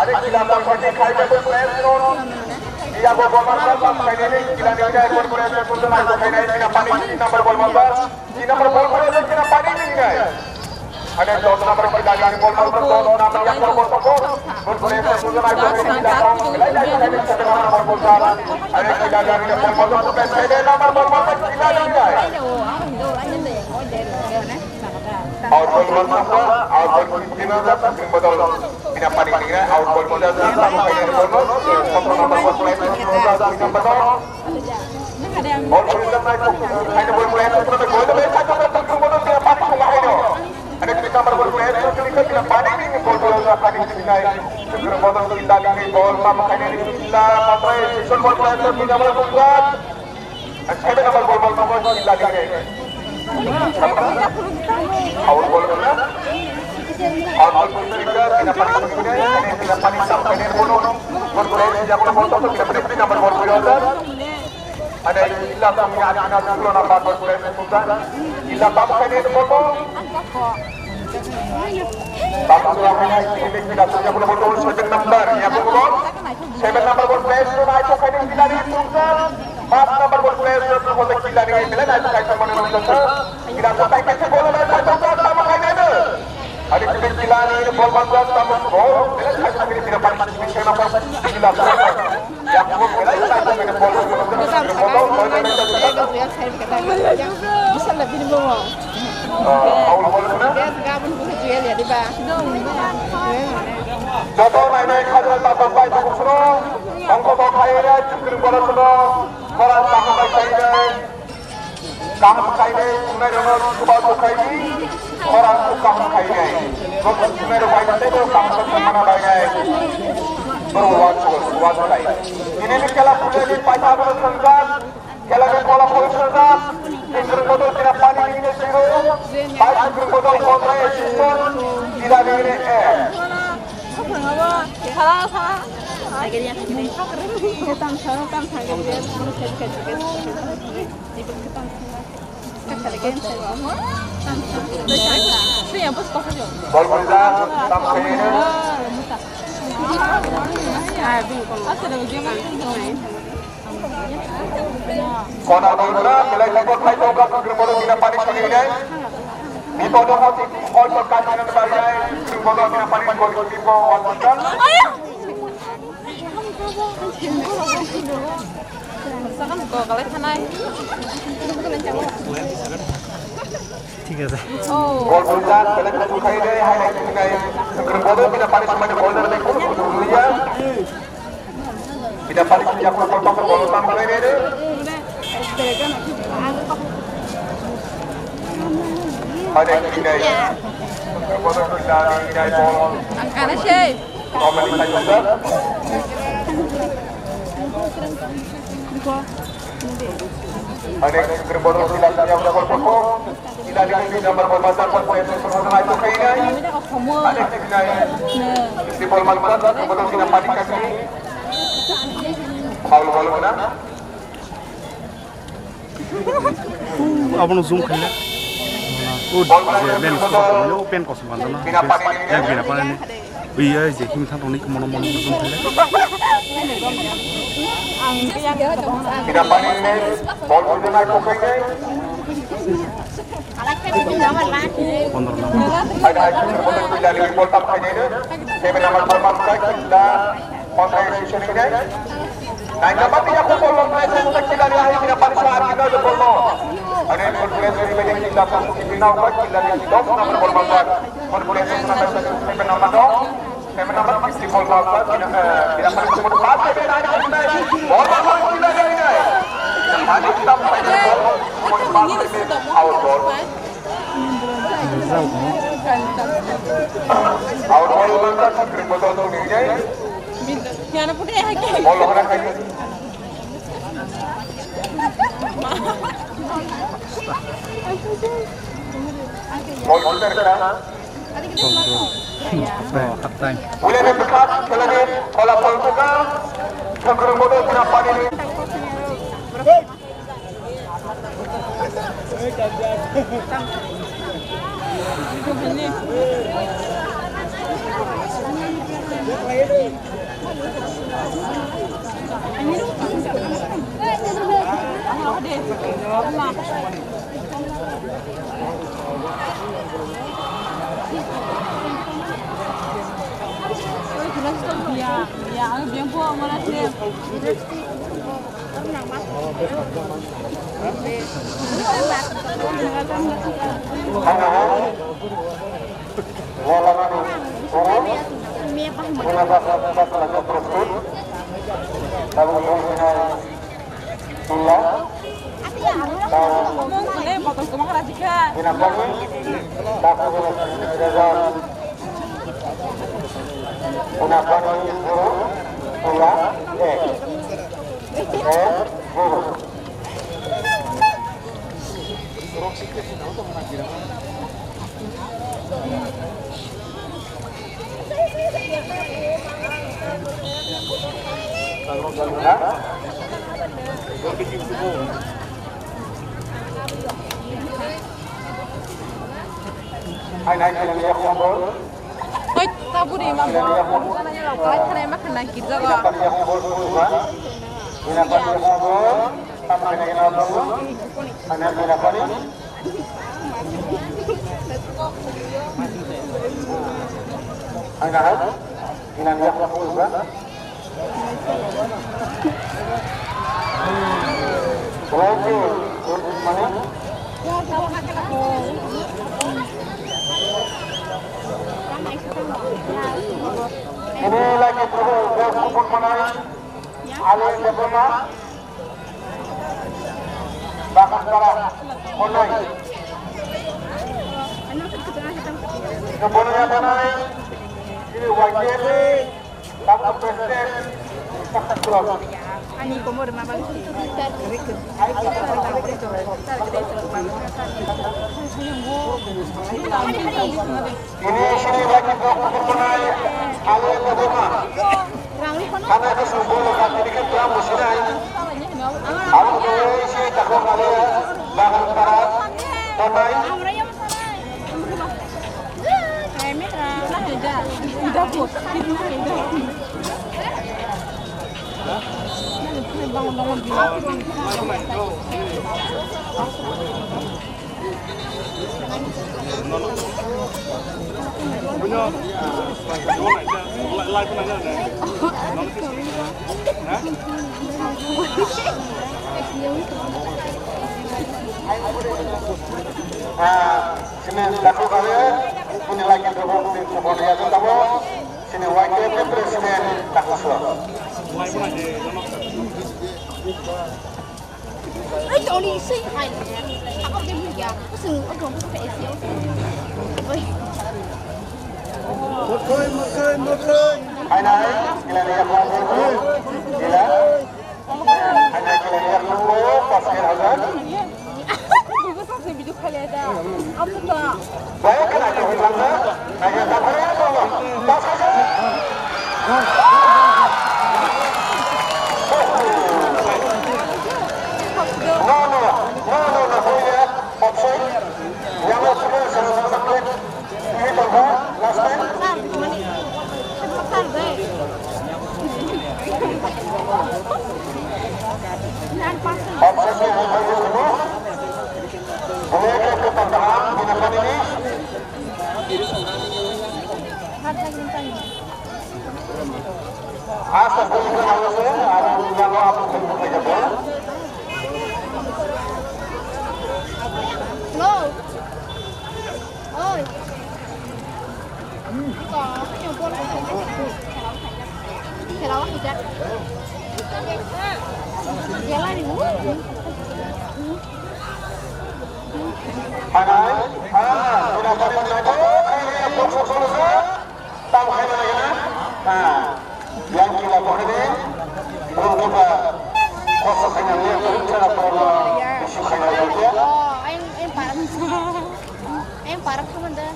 Ani kila bol khaini khai jabo player no. Iya go bol man ba, ba khaini ni kila ni khai bol player no, bol man ba khaini ni na pani number bol man ba. Di number bol player no kila pani ni khai. Ani dos number kila ni bol man ba, dos number ya bol bol bol. Bol player no bol man ba khaini kila bol. Kila ni khai ni number bol ba. Ani kila ni bol man ba, khaini number bol man ba kila ni khai. Out ball man sangkha, out ball kini na da, kini bodol. Bina pani kini na, out ball man da, sangkha, kini ball man, sangkha number ball play, kini na da, kini number ball. Ball kini na, kini ball play, kini na ball play, kini na ball play, kini na pani kini na. Ada kini number ball play, kini na pani kini ball play, kini na pani kini na. Kini bodol kini da, kini ball man, kini na, kini na, ball play, kini ball play, kini na ball play. Seven number ball, ball, ball, ball, kila dikhe. Out ball kena. Out ball kena, kena pani kena, kena pani sam kena, ball, ball, ball, kena, kena ball, ball, kena. Ada kila sam ya, ada, ada sepuluh number ball, kena, kena. Kila sam kena, ball, ball. Bagus lah, kena, kena, kena, kena, ball, ball, seven number, ya, ball, ball. Seven number ball, best, kena, itu kena, kena, kena. Joto nainai khajna tamo bai tongphuru, ongkho bo khaire chukri borok no khorang kaham bai khaire, kaham khaire, chungnai rok no chuba chukhai di, khorang kaham khaire, joto chungnai rok bai tei bo kaham khaimana bai nai, borok uansuk uansuk lai. Tini ni khela phulai di paitha bo thwngjak. Khela ni bola poriskar da. Chwng kwrwng bodol kina pani ni siro. Bai chwng kwrwng bodol kontra assistant. Kila ni ni e. Bol pori da. Tam khaye. Kona doi bra, belai tei bo thai tong kha, kwrwng bodo bina pani soni hinai. Bipodo hoti, hoi to kati nang bari nai, kwrwng bodo bina pani soni, bipo, wan bujang. Sakang ko kalai thanai. Thik ache. Oh. Gol bujang, belai tei bo khai nai, hai nai, hinai. Kwrwng bodo bina pani soni, gol nang nai, kono kono liya. Pida pali kini aku potong ke bolu tam kene ni. Ada kini. Bolu kita ni kita bolu. Angkana sih. Komen kita juga. Ada kini bolu kita yang udah bolu. Tidak dikasih gambar berbaca buat saya semua itu kayaknya. Ada kini. Di bolu mana? Bolu kita padi kaki. Foul bolu mana? Abono zoom khaina. O je ben kosom, o pen kosom kan na. Bina pani. Ya bina pani. Ui ya je him thang tongni mono mono zoom khaina. Bina pani ni bol bol na ko khaina. Pondro number. Ada bol tap khaina. Seven number bol tap khaina. Kontra action ini. Naina mati aku bol tap khaina. Kita lihat ini bol tap khaina. Ada bol tap khaina. Kita lihat dos number bol tap khaina. Bol tap khaina. Seven number dos. Seven number fifty ball ball ball, tidak, eh, tidak pakai semut ball, tidak ada, tidak ada. Ball ball ball, tidak ada, tidak ada. Yang paling kita pakai ball, semut ball, ini out ball. Out ball, ball, ball, green ball, ball, ini, ini. Ball, ball, ball, ball. Ball, ball, ball, ball. Half time. Wilani bwkha khelani phola pholthuka, thwngkwrwng bodol khna panini. Ila. Bini bini result. Bini bini guru. Ila. Eh. Eh. Guru. Hai, hai, hai, hai, hai. Oi, taburi ma bo. Hai, thanai ma khanai kirjago. Ana mira pani. Ana ha. Ina niya ko ba. Thank you. Good morning. Ini lagi terus, terus kumpul mana? Ali Debona, Bagan Para, Konai. Debona ya Konai, ini Y K P, Bapak Presiden, Bapak Kulon. Ani komor mama. Ini sini lagi buat kumpul mana? Ali Debona. Karena itu semua lokasi ini kan kurang musinai. Aku tuh isi takut kali ya, Bagan Para, Konai. Ah, sini laku kali, sini lagi berhubung di kubur dia tu tahu, sini wakil president tak masuk. Ai, tao ni sei hai le. Thak au de mu ya. Ko sung o dong ko pe sio. Oi. Mokhoi, mokhoi, mokhoi. Hai nai, gila ni ya ko. Gila. Hai nai, gila ni ya ko. Pas ke hajar. Ko sa se video khale da. Am to. Baik kena ke bilang na. Hai ya, tak boleh ya, tolong. Pas ke. No, no, no, no, no, no, no, no, offside. Yang offside, salah satu play. Ini tambah, last time. Offside ni hal hal dulu. Boleh ke pertahan, bina ini. Asta kau ini kalau saya ada yang mau apa pun kita boleh. Hello. Oi. Iko, iko bol ko. Hello, hijak. Jalan ni. Hanai, ah, sudah dapat lagi. Tam khaina lagina. Ha. Yang kila bokhene. Bro kiba. Koso khaina le, bro kiba kono. Bisu khaina le. Oh, aing, aing parak. Aing parak khamanda.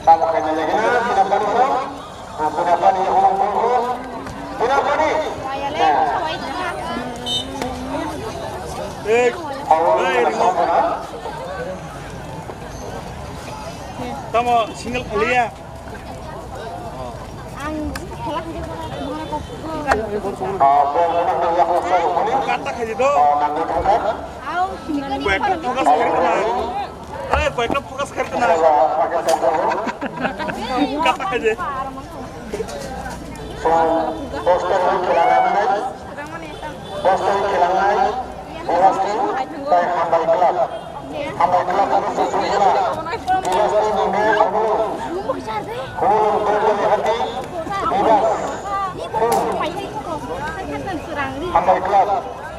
Tam khaina lagina, kila bokhene. Nah, Pinapani yang ngomong pun. Pinapani. Nah. Eh, awal eh, mana ini sama, ha? Tamo single kali ya? Ang kata aja tuh. Kue itu tugas kiri kena. Eh, kue itu tugas kiri kena. Kata aja. Poster yang kehilangan, poster yang kehilangan, Bilas team, tei Hambai Club. Hambai Club ini sesuai lah. Bilas team ini, kamu, kamu, kamu, kamu, hati, Bilas. Hambai Club.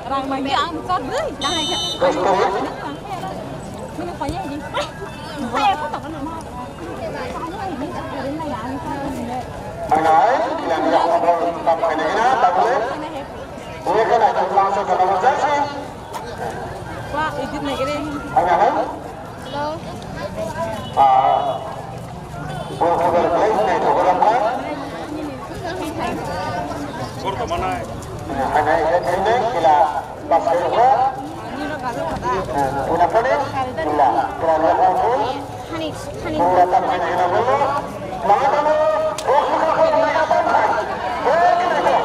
Rang mai ang char dei. Poster ya. Mana ko tak kena. Mana ai, yang yang mau tak kena, tak boleh. Ini kan ada langsung kena jersey. Wah, edit lagi deh. Mana ai? Hello. Ah. Bo khabar blai nai thogo ram kha. Bortoman ai. Hanai hai thai nai kila basai kha. Puna pone kila kila ya kha. Kila tam hai nai na bolo. Mama kamu, oh, kha kha kha nai ya tam khai. Bo kila kha.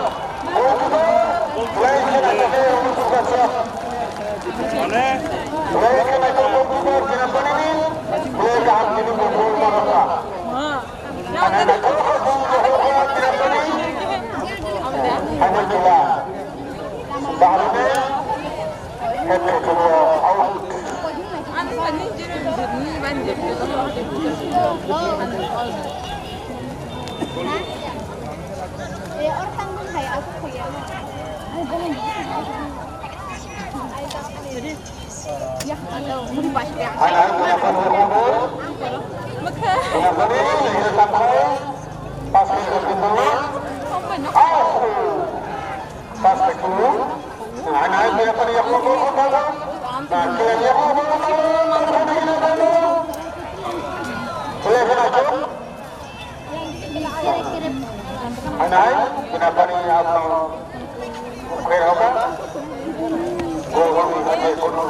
Bo kila. Blai Hanai, pinapari abang. Khe hoka. Gol gol ni hake kono.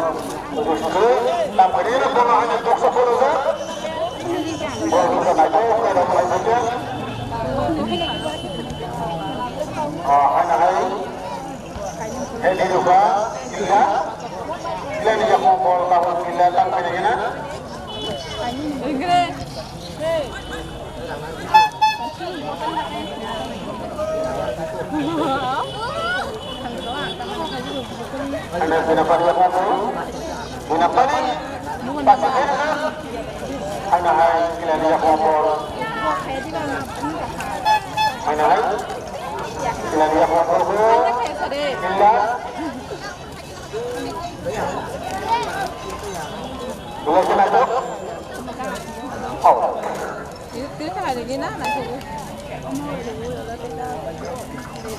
Gustu. Tam kari na kono hanya doksa kono sa. Gol gol sa nato khe hoka. Ah, hanai. Hei di hoka. Illa. Illa ni yaku gol kawan illa tam kari na. Ana bina pani apa tu? Bina pani. Pasi bina. Ana hai kila dia kompor. Ana hai kila dia kompor. Kila. Belum kena tu. Oh.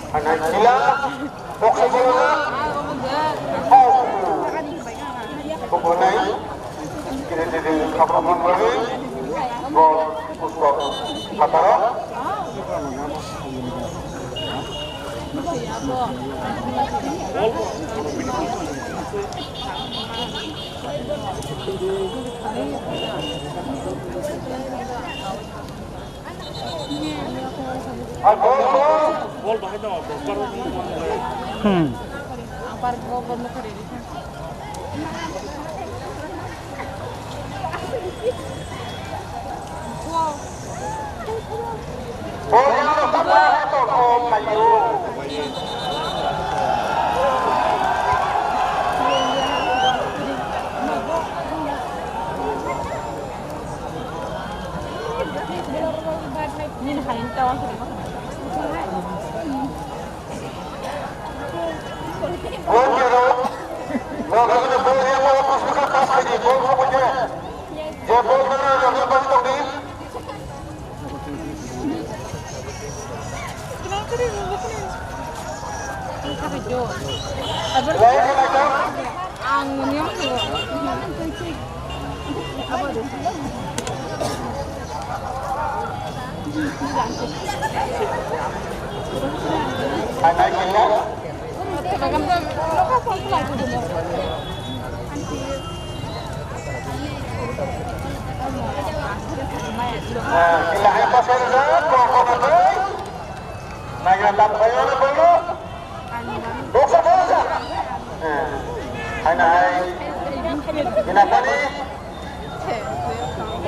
Ana gila, box bola. Oh. Kubo nai. Kini jadi khapra mon bagi. Bol pusko. Pataro. Hmm. Ang niyam tu. Hai nai. Binapani.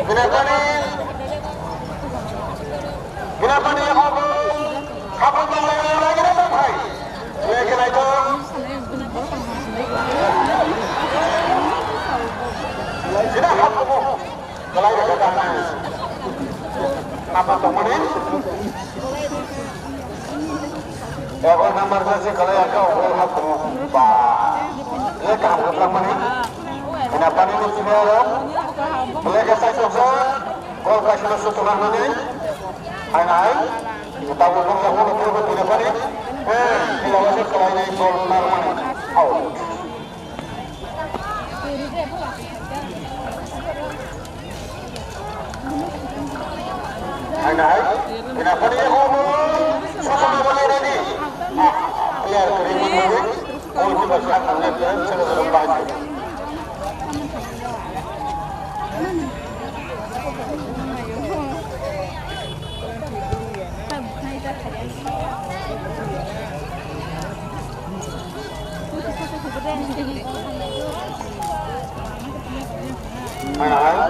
Binapani. Binapani, hapang tong lai lai lai lai lai. Lai lai lai. Sida hapang. Kalai ka ta na. Apa to mane? Ego number sa se kalai ka o ha ko. Ba. Ye ka ha ko mane. Ina pani ni sine ro. Bole ka sa so so. Gol ka sine so to mane. Hai nai. Tabu ko ko ko ko ko pani. Eh, ina wajib kalai nai gol na mane. Out. Hai nai, ina pani ya ko, susana bole ready. Player kering mano, goalkeeper khat mano, sero sero baju. Hai nai.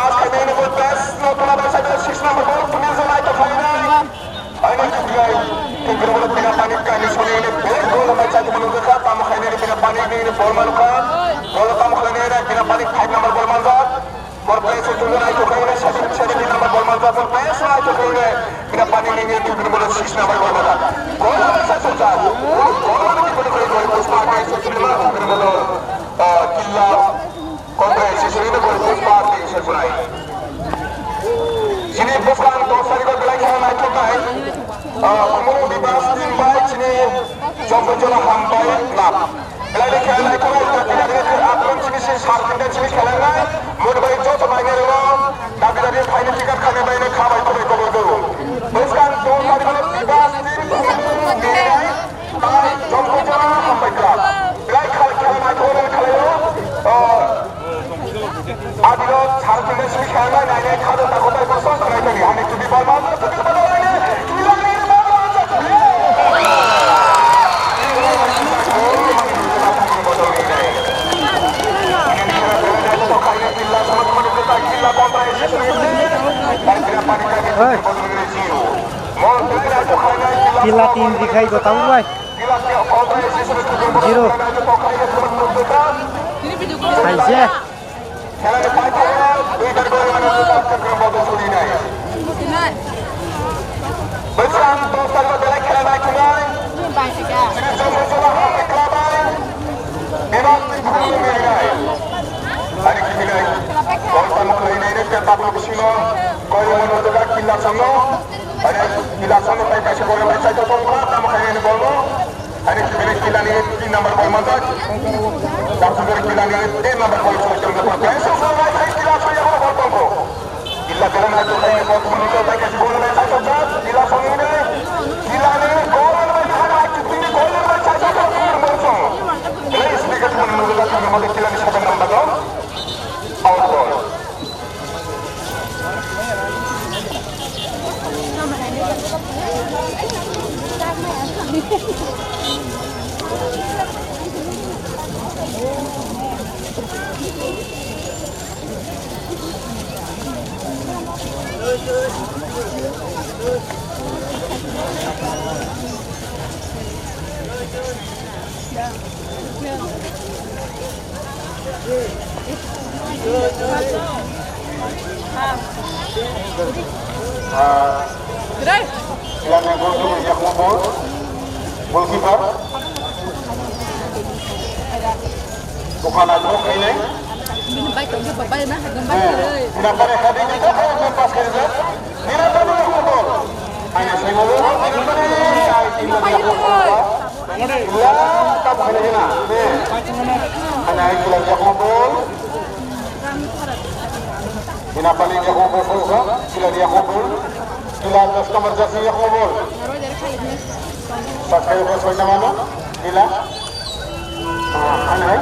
pass khainai ni ball pass no tula bai side six number ball, Tunil Zon aito khainai. Aini tuklai, tuklai bini pani kani soni ini ball goal mai chati mulu kha, tamo khainai bini pani ini ball manu kha. Ball tamo khainai bini pani five number ball manjak. Ball play se tuklai aito khainai, seven, seventeen number ball manjak, ball play se aito khainai. Bini pani ini tuklai ball six number ball manjak. Goal mai chati mulu kha. Goal mai chati mulu kha, goal post ma khainai se tuklai ball, tuklai ball, ah, Killa. Kontra sisiri no gol post bar ni se sunai. Chini bwskang dos tarikh o belai khela naithok nai. Ah, Kumung Dibas team bai chini Jombojola Hambai club. Belai ni khela naithok nai, dabi dabi apron chini se sar khenda chini khela nai. Modi bai joto bai nai rw. Dabi dabi phaini ticket khani bai nai kha bai kubai kubai kubai. Bwskang dos tarikh o Dibas team Kumung ni nai. Jompoichara hambai kha. Belai khal khela naithok khlaio. O, abiro sal kile simi khela nai nai khado ta kotai kosom khlai tani. Hani tubi balma tubi balma nai. Kila nai balma. Hey. Kila tin dikhai go tamo bai. Zero. Saise. Kila song no tai kaisa bol manjak. Ani kibini kila ni tin number bol manjak. Damsuguri kila ni ten number bol song jom jom. Kaisa song nai sai kila song ya bol tongko. Kila kila na to kai bol manjak tai kaisa bol nai sai to jat. Kila song ni kila ni bol nai sai kibini bol nai sai to bol song. Please, ni ka tuan manjak kila ni seven number bol. Out ball. Ah, yang goalkeeper, goalkeeper. Bukan aku ini. Bini bai tongkhe ba bai na hagam bai kwrwi. Nina tadi kita kau lepas kerja. Nina tadi aku gol. Hanya saya mau. Nina tadi aku gol. Ila, tam khaina hina. Hanya ila dia kumpul. Hina paling dia kumpul, kumpul. Sila dia kumpul. Sila das kamar jasi dia kumpul. Pakai bos nama mana? Sila. Ah, hana hai.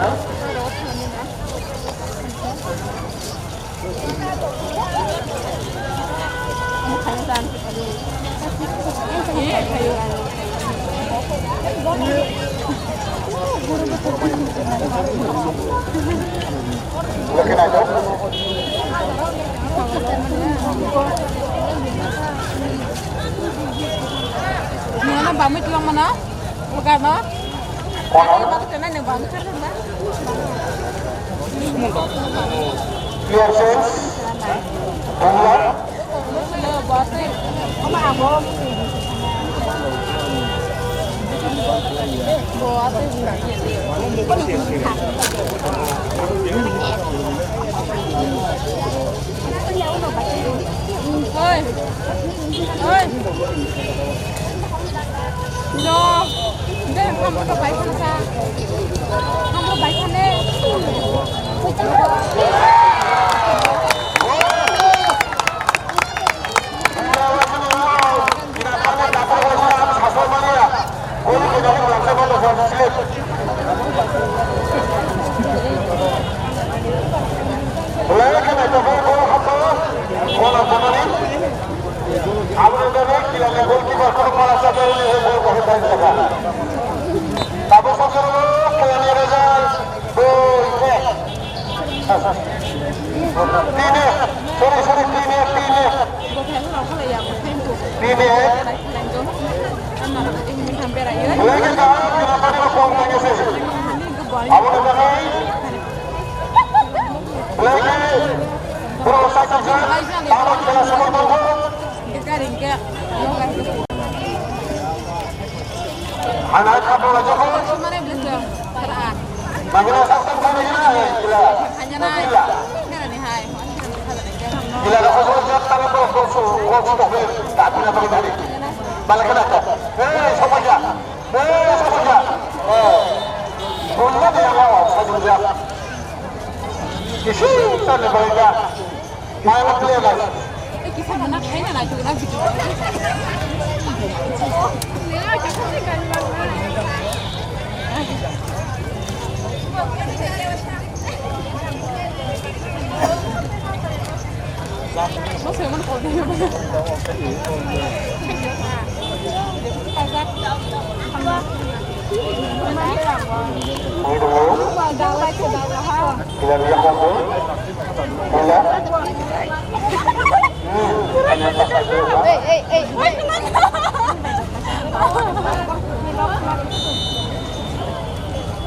Nana bamwi tuang mana? Bukan no? Bukan no? Clear sense. Bukan. Oi. Oi. No. Deh, kamu ke baik sana. Kamu baik sana. Aboni bagwi kilani goalkeeper kono pala chakarwi gol bo hwnwi thangkha. Tabuk sokjorgo kilani result dui ek. Tin ek, sorry, sorry, tin ek, tin ek. Tin ek. Belai khe kaham, kila tani bo kok nangya se. Aboni bagwi belai khe borok sakjak, tabuk kila somor tongkha. Ang hai khapang lai jokho. Bagina sakjak thani gina, eh, gila. Gila. Gila, rokho jokho jak tala borok, borok su, borok su tokhe, tak bina tokhe thani. Bala khena to. Eh, sokoja. Eh, sokoja. Eh. Bunda de yawa, sokoja. Kisi tane bala. Mai ma player lai. Hey, hey, hey, hey.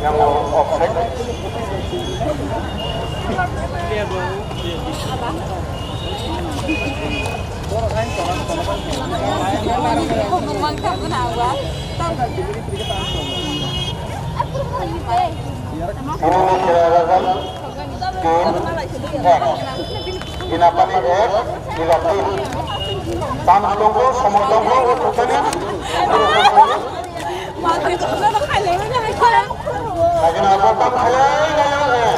Yang offside. Ini nih, Tin, ek. Inapani ek, ila tin. Tam tongo, somo tongo, o thukani. Lagi na apa tam khalai, khalai, eh.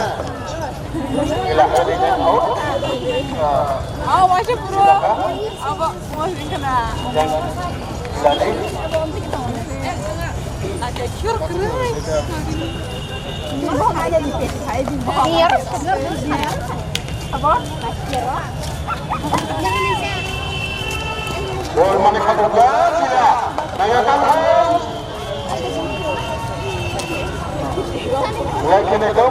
Ila kali ni, oh. Ah, wajib bro. Apa? Wajib kena. Yang, ila ni. Ada cure keren. Bol mani khatok ba sila. Naya tam hai. Lai kene to.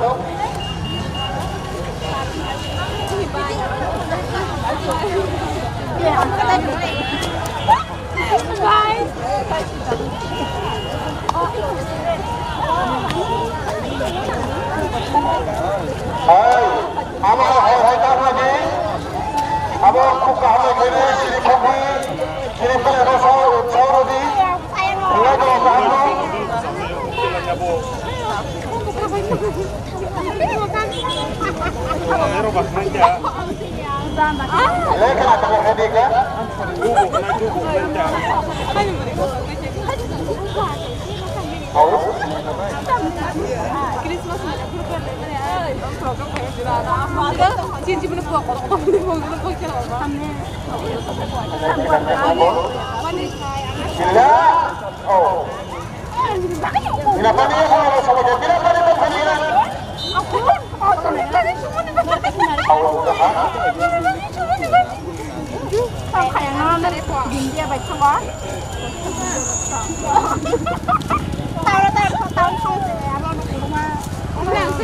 Hai, amar hai hai ta lagi. Abo khub kaham khe chini khogwi, chini pele no sao, sao rodi. Ngai to kaham no. Lekha ta khe dikha.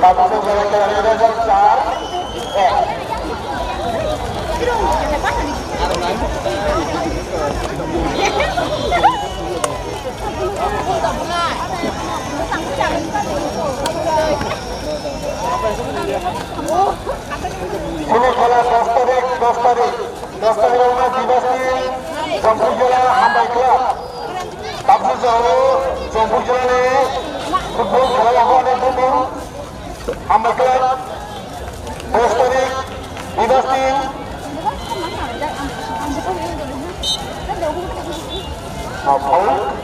Tabuk jora result char ek. Chini khela dos tarik, dos tarik, dos tarik wngkha Dibasni Jampui jora Hambai Club. Tabuk jora Jampui jorani football khela wngkha onek bumung. Hambai Club, dos tarik, Dibas team. Hambai.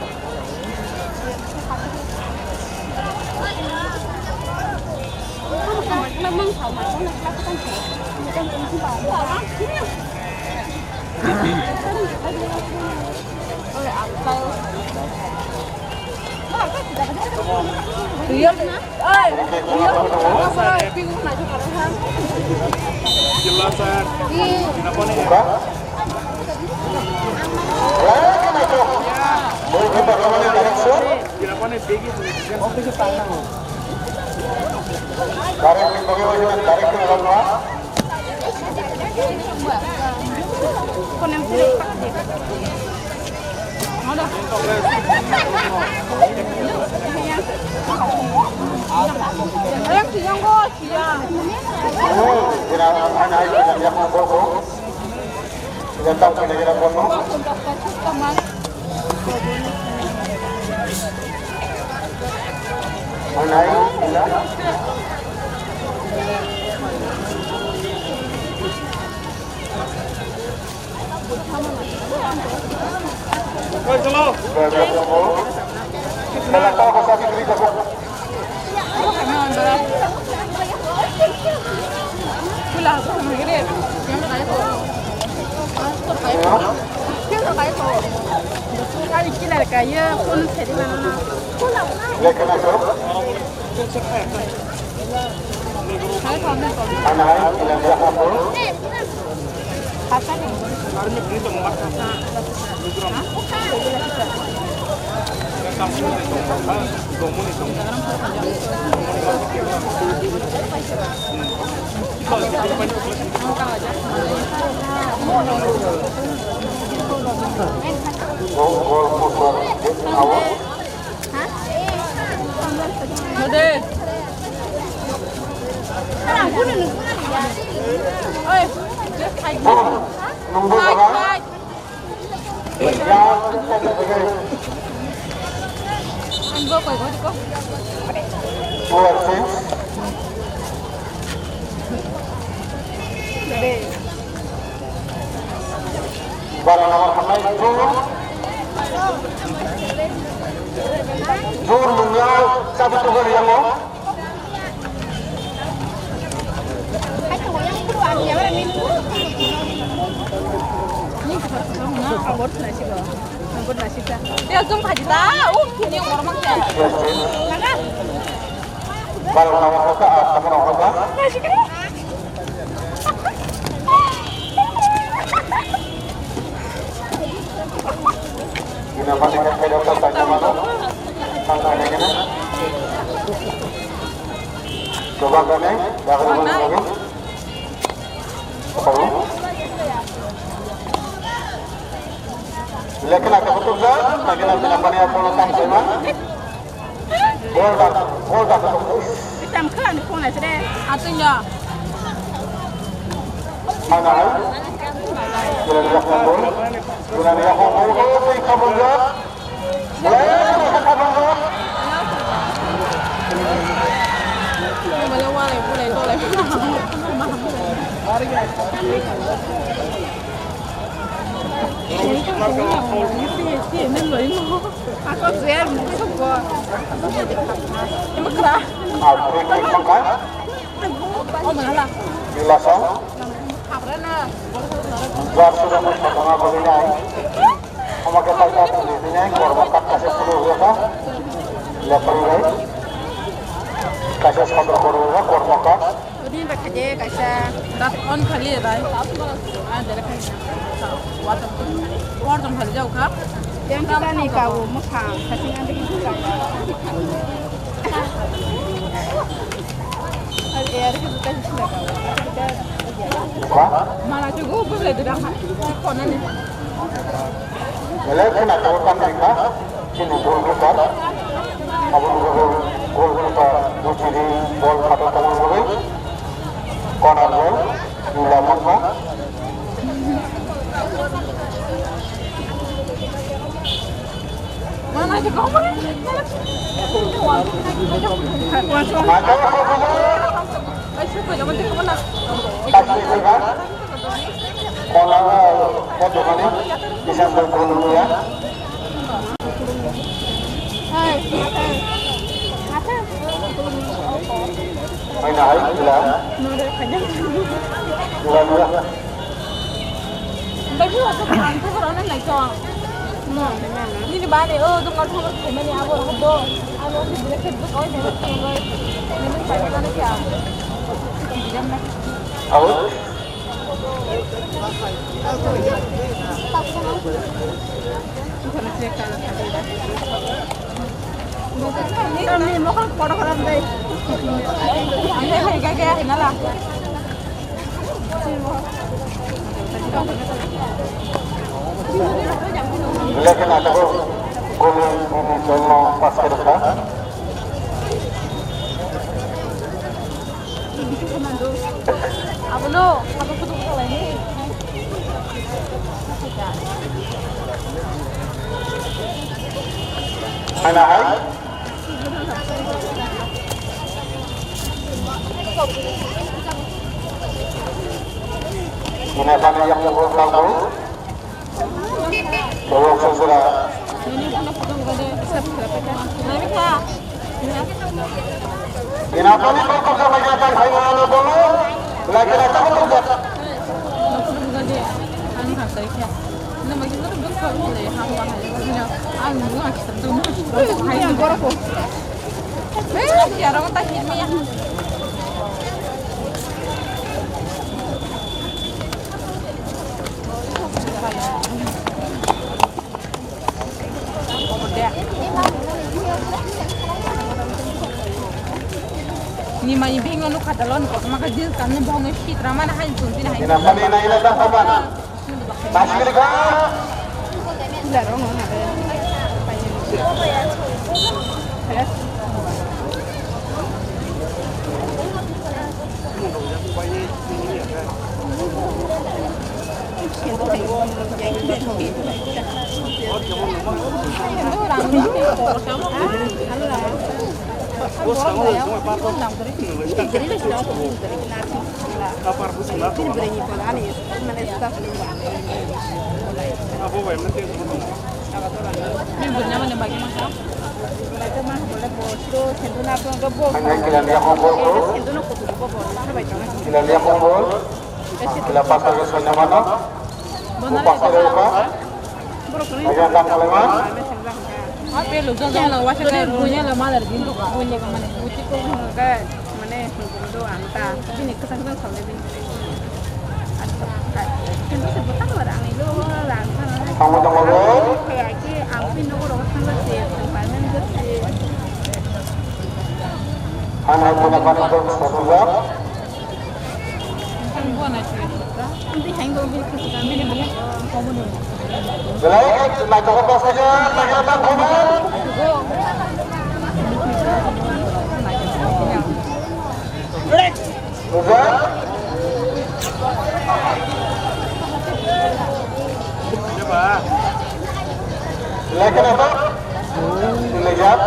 Bara number khamnai jur. Jur nungyal chabi tugo yango. Yes, yes. Bara number khamnai, ah, number khamnai. Ina mani ka kaya ka sa kama no. Tang tang ne na. Coba ka ne, ya ka ne. Tahu? Lekena ka betul dah, lagi nanti apa ni apa lo tang sema. Gol dah, gol dah betul. Itam khan khona sre. Atun ya. Mana hai? Gila dia khon gol. Gila dia khon gol. Oh, koi kabul ya. Gila dia khon gol. Bale wale bule tole. Ako zuer mukhe sokbo. Emakra. Ah, free kick mangkha. Oh, mana? Gila song. Habrana. Jar sudah mesti tengah begini ai. Omo khe paisa tongdi tini kormo kat kaisa phuru rwkha. Referee bai. Kaisa sodro kormo kormo kat. Odin ba khaje kaisa. Dat on khali bai. Ah, dere khai. Water. Water khali jau kha. Yang kita ni kau mukhang kasing andi kita. Al air kita sila kau. Mana chugo bule dira ha. Kona ni. Belai kheno tabuk tang rikha, chini goalkeeper. Aboni bagwi goalkeeper Buchiri ball phatar tongmani bagwi. Corner ball, Nila Mukma. Kola, eh, koto kani, bisa berkurung ya. Hai, nah, hai, gila. Gila, gila. Nini bani, oh, tu kau tu kau mani abo, abo. Abo tu bila tu kau ni tu kau. Nini pai mana kya? Out. Lekin aku gol ini cuma pas ke depan. Abono, abo kudu khalai ni. Mana hai? Mana kami yang mau tahu? Tolong sesudah. Ina tadi kau kerja lagi apa? Saya mau dulu. Lagi nak apa kerja? Ni mai bing anu kata lon ko ma ka jil kan bong shi drama na hai sun tin hai. Ina mani na ina da pama. Masih ka. Kila liya kong bol. Kila pasal ke sonya mano. Pasal ke ka. Aja tang kaleman. Ape lo jong jong lo wasa kai bunya lo malar bin to ka. Bunya ka mane buti ko ga mane do anta bini kesang kesang samle bini. Acha. Kintu se butang lo rang ni lo rang sana. Tamo tamo lo. Kayak ki ang bin no ko rong sang se panen se. Ana puna pani ko sabun. Belai naithogo bwsajak, naithogo bwsajak. Bujak? Belai khe naithok? Belai jak?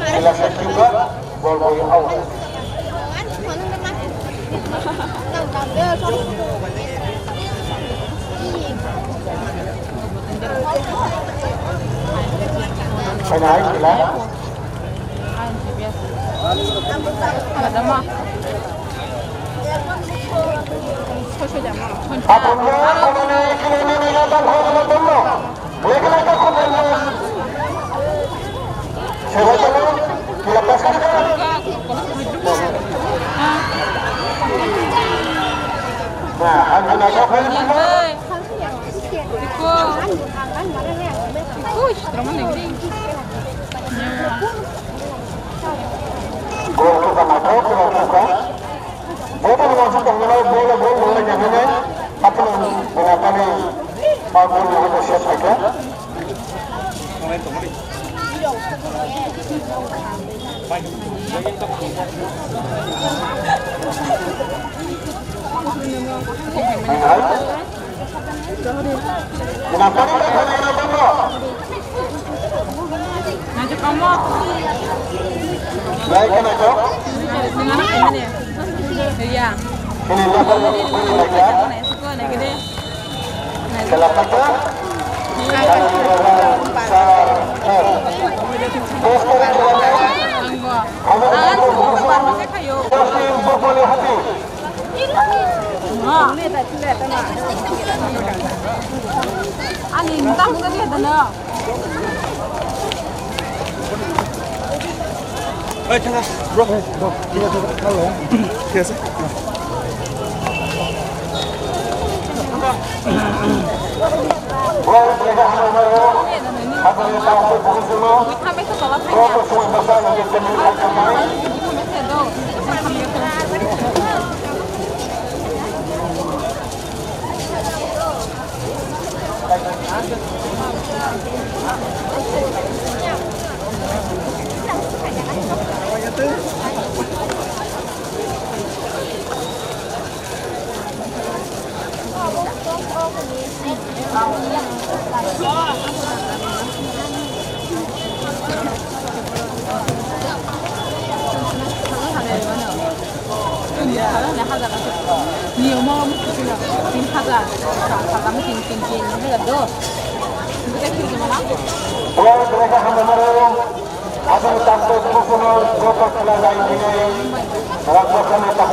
Belai khe kiuka? Bol bol out. Khaina hai kila. Apa dia? Apa ni? Kini ni ni datang kau dalam tembok. Lagi lagi kau tembok. Saya tembok. Kila pas kan? Nah, aku nak kau. Gol kita mata, kita buka. Bobo ni masuk tengah, bola, bola, bola, jangan, jangan. Apa yang, kenapa ni? Apa yang kita siap saja? Ani, entah mungkin dia benar. Hey, tengah, bro. Bro, ঠিক আছে, ঠিক আছে। Asal tanpa kusuno joto kena lain ini, raksasa ni tak